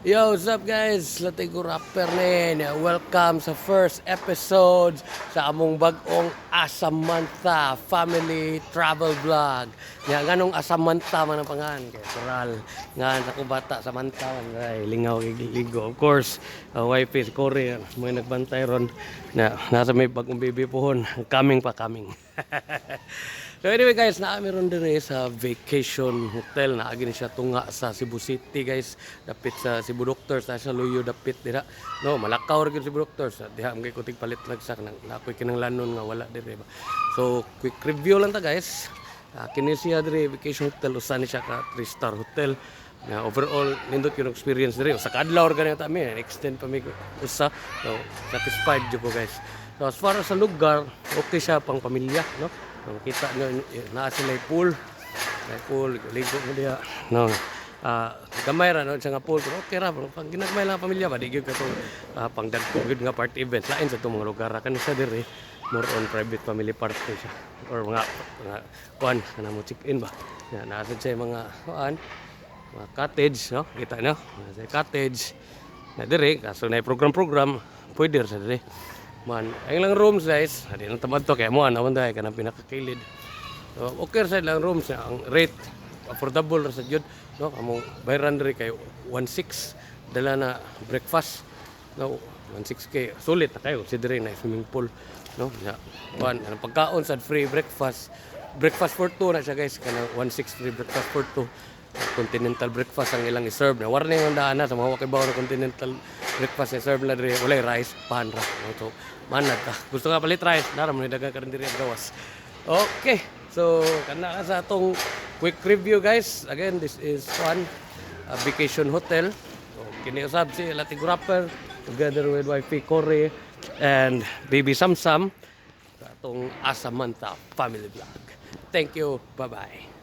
Yo, what's up, guys? Latigo Rapper nin. Welcome sa first episode sa among bag-ong Asamantha Family Travel Vlog. Nya nganong Asamantha man ang pangan kay natural nga sa ko bata Samantha man ay lingaw kay ligo. Of course, wife is Cory, mo nagbantay ron na nasa may bagong baby pohon. Coming pa, coming. So anyway, guys, naa mi ron dire sa vacation hotel na agi ni siya tunga sa Cebu City, guys. Dapit sa Cebu Doctors na sa Luyo dapit dira. No, malakaw ra gyud Cebu Doctors. Diha ang ko palit lagsak nang nakoy kinanglanon nga wala dire ba. So quick review lang ta, guys. Kini siya dire vacation hotel, usa ni siya ka 3-star hotel. Na overall nindot yung experience dire. Usa ka adlaw ra gani ta mi, extend pa mi usa. So satisfied jud ko, guys. So as far as sa lugar, okay siya pang pamilya, no? So, kita nyo, naa sila pool. May pool, ligo mo diha. No. Gamay ra no siya nga pool, pero okay ra pang ginagmay lang ang pamilya ba, di gyud katong pang dagko gyud nga party event. Lain sa itong mga lugar ra kani sa dire, more on private family party siya or mga kuan kana mo check in ba. Na naa sad siya mga kuan, mga cottage, no? Kita nyo, naa siya cottage na dire, kaso na program-program pwede ra sa dire man. Ang lang rooms, guys, adi nang tamad to kay mo ana man dai kanang pinakakilid. So okay ra sa lang rooms. Ang rate affordable ra sa jud, no? Among bayaran diri kay 16 dala na breakfast, no? 16K, sulit na kayo considering na swimming pool, no? Ya kuan ang pagkaon sad free breakfast, breakfast for two na siya, guys. Kanang 16 free breakfast for two, continental breakfast ang ilang i-serve na warning ang daan na sa mga wakibaw na continental breakfast i-serve na diri, walay rice, pan ra, no? So manad ka gusto nga palit rice, nara mo ni daghang karinderya gawas. Okay, so kana ka sa atong quick review, guys. Again, this is one vacation hotel. So kini usab si Latigo Rapper together with wifey Cory and baby Samsam sa atong Asamantha Family Vlog. Thank you. Bye bye.